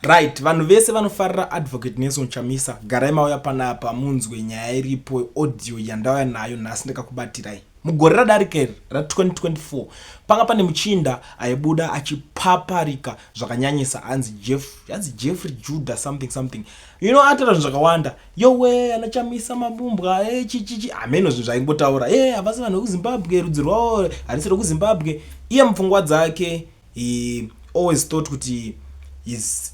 Right, vanhu vese vanofarira Advocate Nelson Chamisa, garai mauya panapa munzwe nyaya iripo, audio yandauya nayo nhasi ndakakubatirai. Mugore radarika iri ra2024 panga pane muchinda aibuda achipaparika zvakanyanyisa, hanzi Jeff, hanzi Jeffrey Judah something something, ataura zvinhu zvakawanda. Yowe, anaChamisa mabumbwa, chichichi, hameno zvinhu zvaingotaura. Havasi vanhu vekuZimbabwe, rudzi rwavo harisi rwekuZimbabwe. Iye mupfungwa dzake he always thought kuti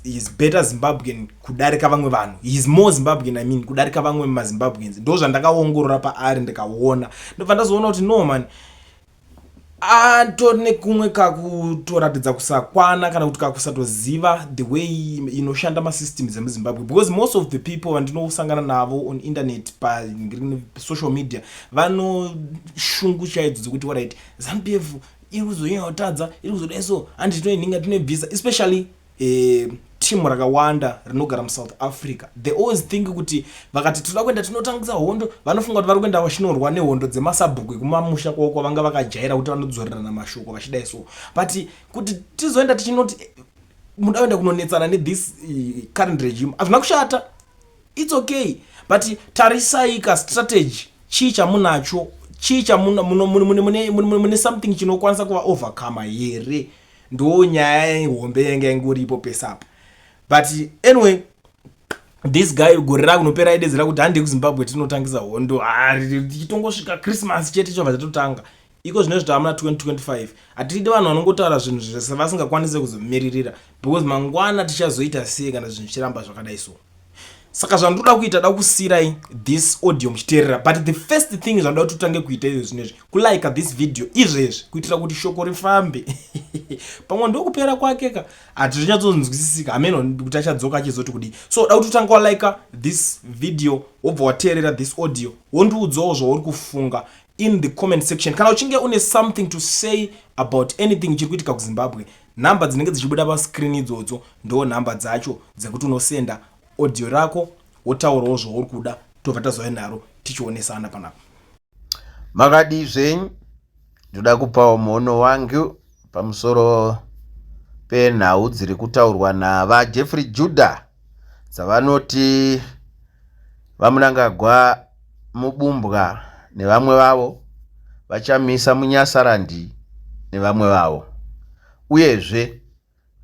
he's better Zimbabwean kudarika vamwe vanhu. He is more Zimbabwean, I mean, kudarika vamwe maZimbabweans. Ndo zvandakaongorora paari, ndikaona, ndobva ndazoona kuti no man, atori nekumwe kakutoratidza kusakwana kana kuti kakusatoziva the way inoshanda masystems emuZimbabwe, because most of the people vandinosangana navo on internet, pasocial media, vanoshungu chaidzo dzekuti alright, ZANU PF iri kuzonyanya kutadza, iri kuzodai, so handi tinoinhinga, tinoibvisa. Especially timu rakawanda rinogara muSouth Africa, they always think kuti vakati toda kuenda tinotangisa hondo, vanofunga kuti vari kuenda vachinorwa nehondo dzemasabhuku ekumamusha kwavo kwavanga vakajaira kuti vanodzorerana mashoko vachidai. So but kuti tizoenda tichinoti muda kuenda kunonetsana nethis current regime, hazvina kushata, it's okay, but tarisai kastrategy, chii chamunacho, chii chamune, something chinokwanisa kuva overcome here? Ndo nyaya hombe yanga ingoripo pesapa. But anyway, this guy gore rakunopera aidedzera kuti hande kuZimbabwe tinotangisa hondo, tichitongosvika Christmas chete chobva tatotanga. Iko zvino zvitava muna 2025, hatidi vanhu vanongotaura zvinhu zvese vasingakwanisi kuzomiririra, because mangwana tichazoita sei kana zvinhu zvichiramba zvakadai? So saka zvandoda kuita, da kusiyirai this audio muchiteerera, but the first thing zvandoda kuti utange kuita izvo zvinezvi, kulike this video izvezvi, kuitira kuti shoko rifambe. Pamwe ndokupera kwake ka, hatizvinyatsonzwisisika, hameno kuti achadzoka achizoti kudii. So da kuti utange walike this video, wobva wateerera this audio, wondiudzawo zvauri kufunga in the comment section. Kana uchinge une something to say about anything chiri kuitika kuZimbabwe, nhamba dzinenge dzichibuda pascreen idzodzo ndo nhamba dzacho dzekuti unosenda audio rako, wotaurawo zvauri kuda, tobva tazouya naro tichionesana panapa. Makadii zvenyu? Ndoda kupawo muono wangu pamusoro penhau dziri kutaurwa navaJeffrey Judah dzavanoti vaMnangagwa mubumbwa nevamwe vavo, vaChamisa munyasarandi nevamwe vavo, uyezve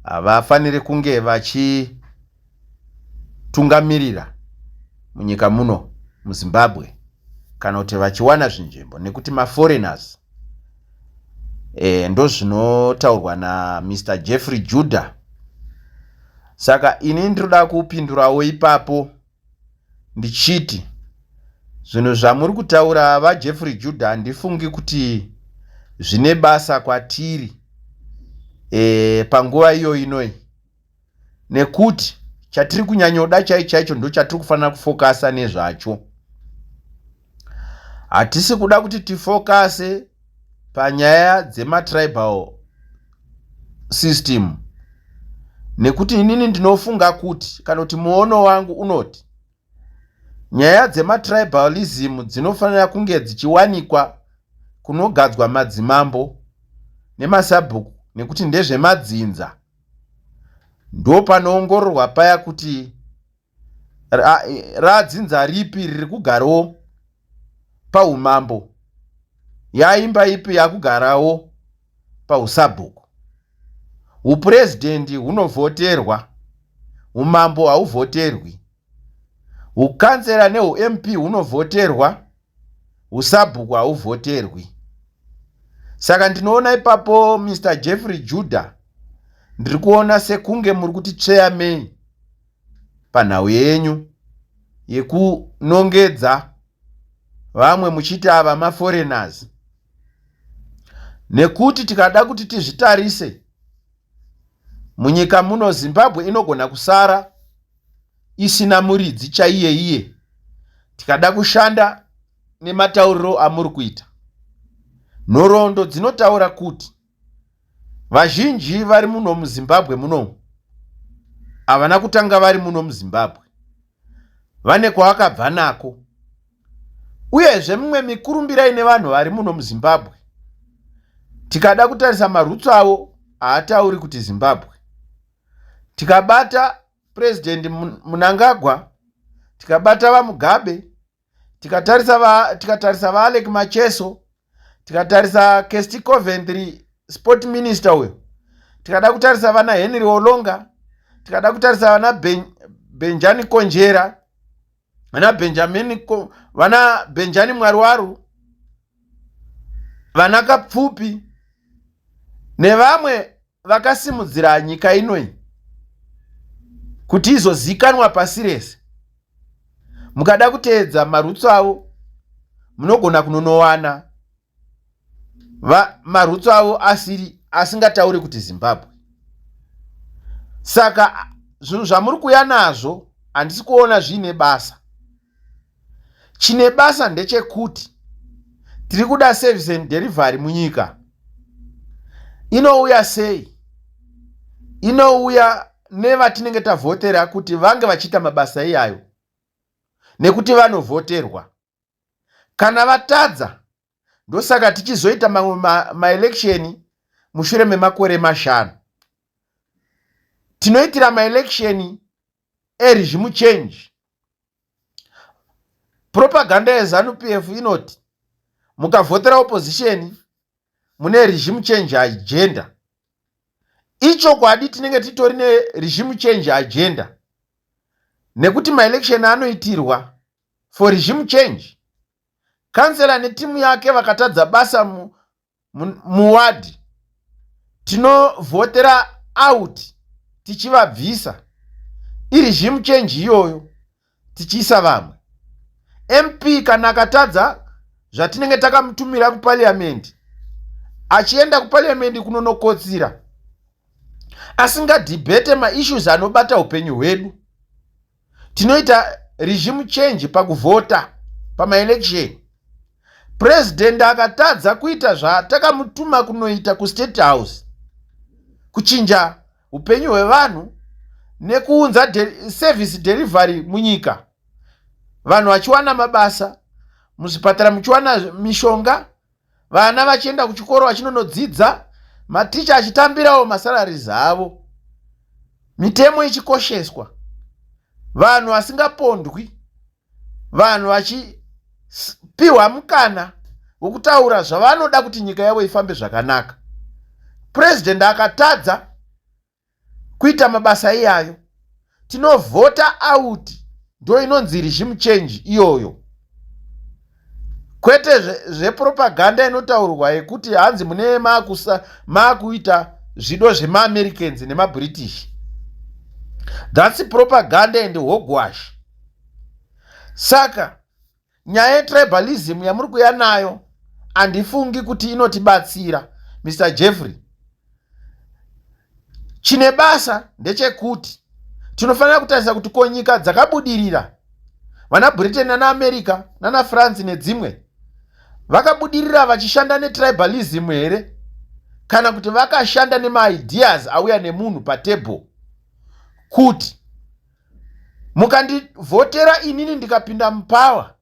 havafaniri kunge vachitungamirira munyika muno muZimbabwe kana kuti vachiwana zvinzvimbo nekuti maforeigners. Ndozvinotaurwa naMr Jeffrey Judah. Saka ini ndinoda kupindurawo ipapo ndichiti zvinhu zvamuri kutaura, vaJeffrey Judah, handifungi kuti zvine basa kwatiri panguva iyo inoi, nekuti chatiri kunyanyoda chai chaicho ndo chatiri kufanira kufokasa nezvacho. Hatisi kuda kuti tifokase panyaya dzematribal system, nekuti inini ndinofunga kuti, kana kuti muono wangu unoti, nyaya dzematribalism dzinofanira kunge dzichiwanikwa kunogadzwa madzimambo nemasabhuku, nekuti ndezvemadzinza. Ndo panoongororwa paya kuti radzinza ripi riri kugarawo paumambo, yaimba ipi yakugarawo pausabhuku. Upurezidendi hunovhoterwa, umambo hauvhoterwi. Ukansera neuMP hunovhoterwa, usabhuku hauvhoterwi. Saka ndinoona ipapo, Mr Jeffrey Judah, ndiri kuona sekunge muri kuti tsveyamei panhau yenyu yekunongedza vamwe muchiti ava maforeigners, nekuti tikada kuti tizvitarise munyika muno, Zimbabwe inogona kusara isina muridzi chaiye iye tikada kushanda nematauriro amuri kuita. Nhoroondo dzinotaura kuti vazhinji vari muno muZimbabwe munomu havana kutanga vari muno muZimbabwe, vane kwavakabva nako. Uyezve mimwe mikurumbira ine vanhu vari muno muZimbabwe, tikada kutarisa marutsu avo, haatauri kuti Zimbabwe. Tikabata President Mnangagwa, tikabata VaMugabe, tikatarisa VaAlec Macheso, tikatarisa Kirsty Coventry, sport minister uyo, tikada kutarisa vana Henry Olonga, tikada kutarisa vana Benjani Konjera, vana Benjamin, vana Benjani Mwaruwaru, vana Kapfupi nevamwe vakasimudzira nyika inoyi kuti izozikanwa pasi rese, mukada kuteedza maroots avo, munogona kunonowana maroots avo asiri asingatauri kuti Zimbabwe. Saka zvinhu zvamuri kuya nazvo handisi kuona zviine basa. Chine basa ndechekuti tiri kuda service and delivery munyika. Inouya sei? Inouya nevatinenge tavhotera kuti vange vachiita mabasa iyayo, nekuti vanovhoterwa. Kana vatadza, ndosaka tichizoita mamwe maelection mushure memakore 5. Tinoitira maelection eregime change. Propaganda yeZANU PF inoti mukavhotera opposition mune regime change agenda. Ichokwadi, tinenge titori neregime change agenda, nekuti maelection anoitirwa for regime change. Kansela netimu yake vakatadza basa muwadhi, tinovhotera out tichivabvisa. Iregime change iyoyo, tichiisa vamwe. MP kana akatadza zvatinenge takamutumira kupariamendi, achienda kupariamendi kunonokotsira, asingadhibhete maissues anobata upenyu hwedu, tinoita regime change pakuvhota pamaelection. Purezidendi akatadza kuita zvatakamutuma kunoita kuState House, kuchinja upenyu hwevanhu nekuunza service delivery munyika, vanhu vachiwana mabasa, muzvipatara muchiwana mishonga, vana vachienda kuchikoro vachinonodzidza, maticha achitambirawo masalaries avo, mitemo ichikosheswa, vanhu vasingapondwi, vanhu vachipiwa mukana wekutaura zvavanoda kuti nyika yavo ifambe zvakanaka, purezidendi akatadza kuita mabasa iyayo, tinovhota out. Ndo inonzi regime change iyoyo, kwete zvepropaganda inotaurwa yekuti hanzi mune maakuita zvido zvemaAmericans nemaBritish. That's propaganda and hogwash. Saka nyaya yetribalism yamuri kuya nayo handifungi kuti inotibatsira, Mr Jeffrey. Chine basa ndechekuti tinofanira kutarisa kuti ko nyika dzakabudirira, vana Britain nana America nana France nedzimwe, vakabudirira vachishanda netribalism here, kana kuti vakashanda nemaideas auya nemunhu patable, kuti mukandivhotera inini ndikapinda mupower,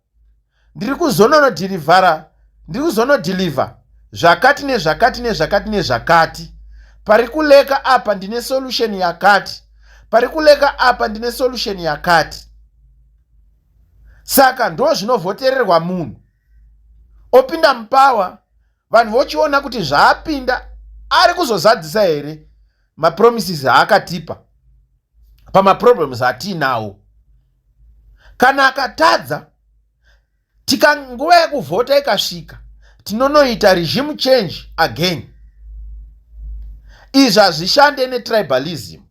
ndiri kuzononodhilivhara, ndiri kuzonodhilivha zvakati nezvakati nezvakati nezvakati. Pari kulacka apa ndine solution yakati, pari kulacka apa ndine solution yakati. Saka ndo zvinovhotererwa munhu opinda mupower, vanhu vochiona kuti zvaapinda ari kuzozadzisa here mapromises aakatipa pamaproblems atiinawo. Kana akatadza, tika nguva yekuvhota ikasvika, tinonoita regime change again. Izvi hazvishande netribalism.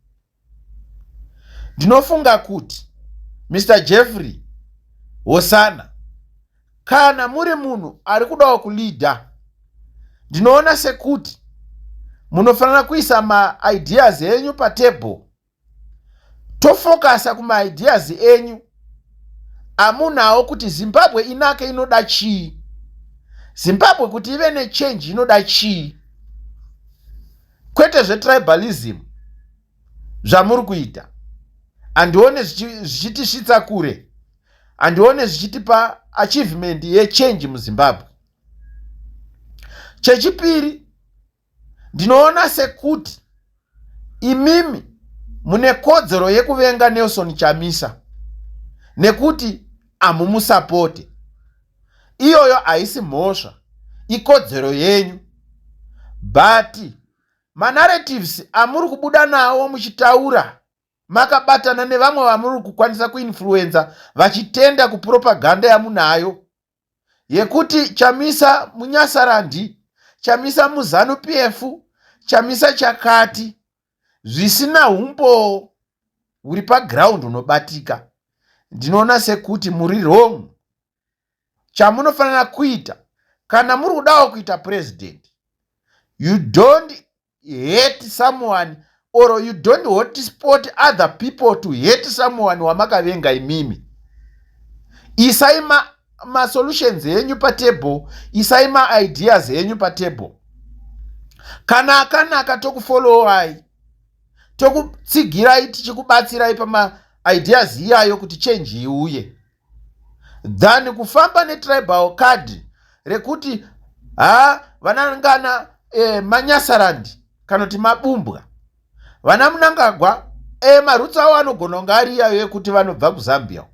Ndinofunga kuti Mr Jeffrey Hosana, kana muri munhu ari kudawo kuleada, ndinoona sekuti munofanira kuisa maideas enyu patable, tofokasa kumaideas enyu amunawo, kuti Zimbabwe inake inoda chii, Zimbabwe kuti ive nechange inoda chii, kwete zvetribalism zvamuri kuita. Handione zvichitisvitsa kure, handione zvichitipa achievement yechange muZimbabwe. Chechipiri, ndinoona sekuti imimi Mune kodzero yekuvenga Nelson Chamisa nekuti hamumusapote. Iyoyo haisi mhosva, ikodzero yenyu. But manarratives amuri kubuda nawo muchitaura makabatana nevamwe vamuri kukwanisa kuinfluenza vachitenda kupropaganda yamunayo yekuti Chamisa munyasarandi, Chamisa muZanu PF, Chamisa chakati, zvisina umbowo huri paground unobatika, ndinoona sekuti muri wrong. Chamunofanira kuita kana muri kudawo kuita president, you don't hate someone or you don't hotspot other people to hate someone wamakavenga imimi. Isai masolutions ma enyu patable, isai maideas enyu patable. Kana akanaka, tokufollowai, tokutsigirai, tichikubatsirai pamaideas iyayo kuti change iuye, than kufamba netribal card rekuti ha, vanangana manyasarandi kana kuti mabumbwa, vana Munangagwa. Marutsi avo anogona kunge ari iyayo ekuti vanobva kuZambia,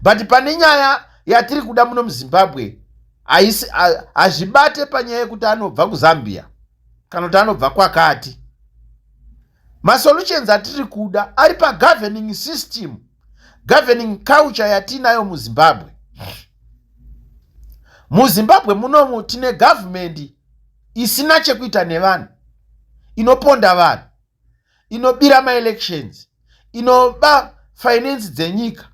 but pane nyaya yatiri kuda muno muZimbabwe, hazvibate panyaya yekuti anobva kuZambia kana kuti anobva kwakati. Masolutions atiri kuda ari pagoverning system, governing culture yatinayo muZimbabwe. MuZimbabwe munomu tine government isina chekuita nevanhu, inoponda vanhu, inobira maelections, inoba finance dzenyika,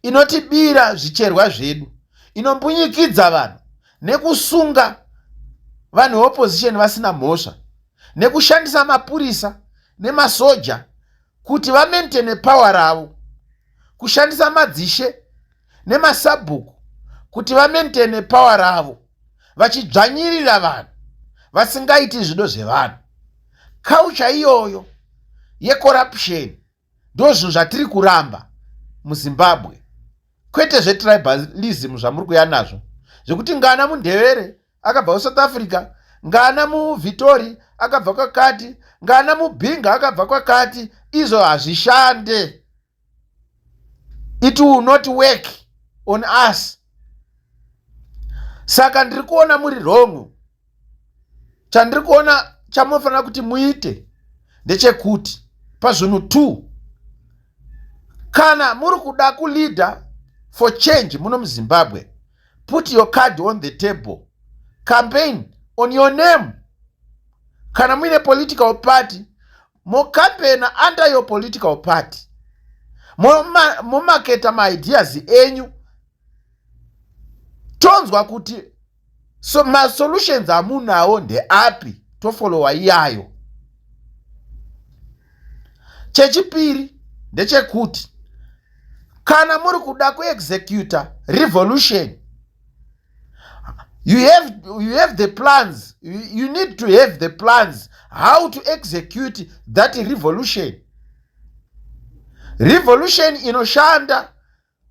inotibira zvicherwa zvedu, inombunyikidza vanhu nekusunga vanhu veopposition vasina mhosva, nekushandisa mapurisa nemasoja kuti vamaintaine power ravo, kushandisa madzishe nemasabhuku kuti vamaintaine power ravo, vachidzvanyirira vanhu vasingaiti zvido zvevanhu. Culture iyoyo yecorruption ndo zvinhu zvatiri kuramba muZimbabwe, kwete zvetribalism zvamuri kuya nazvo, zvekuti ngana muNdevere akabva kuSouth Africa, ngana muVhitori akabva kwakati, ngana muBhinga akabva kwakati. Izvo hazvishande. It will not work on us. Saka ndiri kuona muri wrong. Chandiri kuona chamunofanira kuti muite ndechekuti pazvinhu 2, kana muri kuda kuleader for change muno muZimbabwe, put your card on the table, campaign on your name. Kana muine political party, mocampaigna under your political party, momaketa maideas enyu, tonzwa kuti so masolutions amunawo ndeapi, tofollowa iyayo. Chechipiri ndechekuti kana muri kuda kuexecuta revolution, you have the plans. You need to have the plans how to execute that revolution. Revolution inoshanda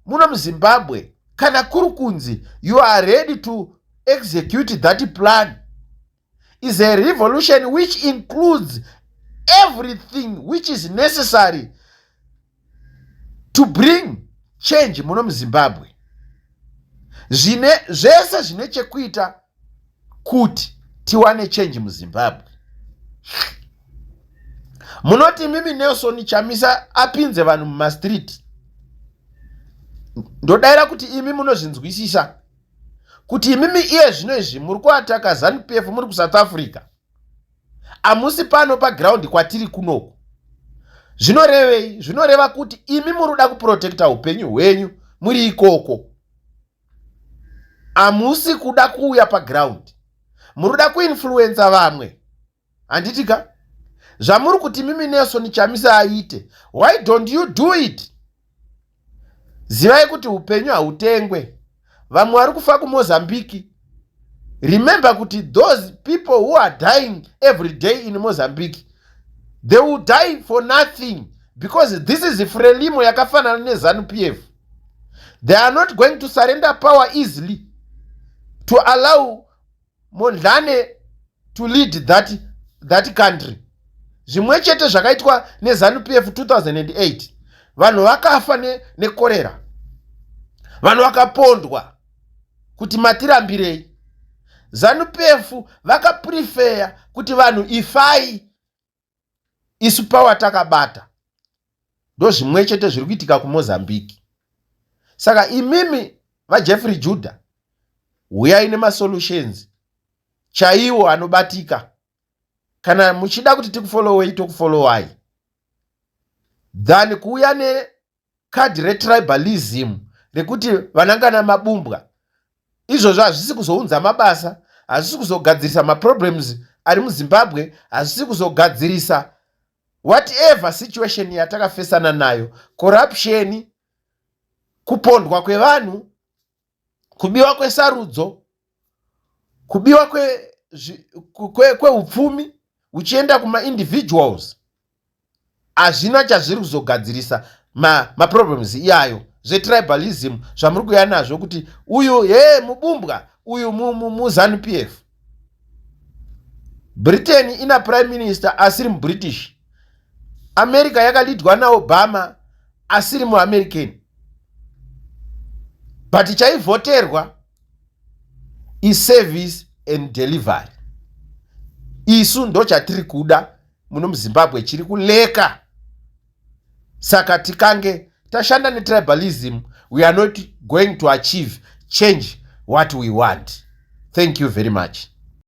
muno muZimbabwe, kana kuri kunzi you are ready to execute that plan, is a revolution which includes everything which is necessary to bring change muno muZimbabwe, zvine zvese zvine chekuita kuti tiwane change muZimbabwe. Munoti mimi Nelson Chamisa apinze vanhu mumastreet. Ndodayira kuti imi munozvinzwisisa kuti imimi iye zvino izvi muri kuattacka ZANU PF muri kuSouth Africa, hamusi pano paground kwatiri kunoku. Zvinorevei? Zvinoreva kuti imi muri kuda kuprotecta upenyu hwenyu muri ikoko, hamusi kuda kuuya paground, muri kuda kuinfluenza vamwe, handiti ka? Zvamuri kuti mimi Nelson Chamisa aite, why don't you do it? Zivai kuti upenyu hautengwe. Vamwe vari kufa kuMozambique. Remember kuti those people who are dying every day in Mozambique, they will die for nothing, because this is Frelimo yakafanana neZANU PF. They are not going to surrender power easily to allow Mondlane to lead that country. Zvimwe chete zvakaitwa neZanu PF 2008. Vanhu vakafa nekorera ne, vanhu vakapondwa kuti matirambirei. Zanu PF vakaprefeya kuti vanhu ifai, isu pawa takabata. Ndozvimwe chete zviri kuitika kuMozambique. Saka imimi vaJeffrey Judah, huyai nemasolutions chaiwo anobatika. Kana muchida kuti tikufollowei, tokufollowai, than kuuya nekadhi retribalism rekuti vanangana mabumbwa. Izvozvo hazvisi kuzounza mabasa, hazvisi kuzogadzirisa maproblems ari muZimbabwe, hazvisi kuzogadzirisa whatever situation yatakafesana nayo, corruption, kupondwa kwevanhu, kubiwa kwesarudzo, kubiwa kweupfumi uchienda kumaindividuals. Hazvina chazviri kuzogadzirisa maproblems iyayo. Zvetribalism zvamuri kuuya nazvo kuti uyu he mubumbwa, uyu muZanu PF. Britain ina prime minister asiri muBritish. America yakalidwa naObama asiri muAmerican, but chaivhoterwa iservice and delivery. Isu ndo chatiri kuda muno muZimbabwe, chiri kuleka. Saka tikange tashanda netribalism, we are not going to achieve change what we want. Thank you very much.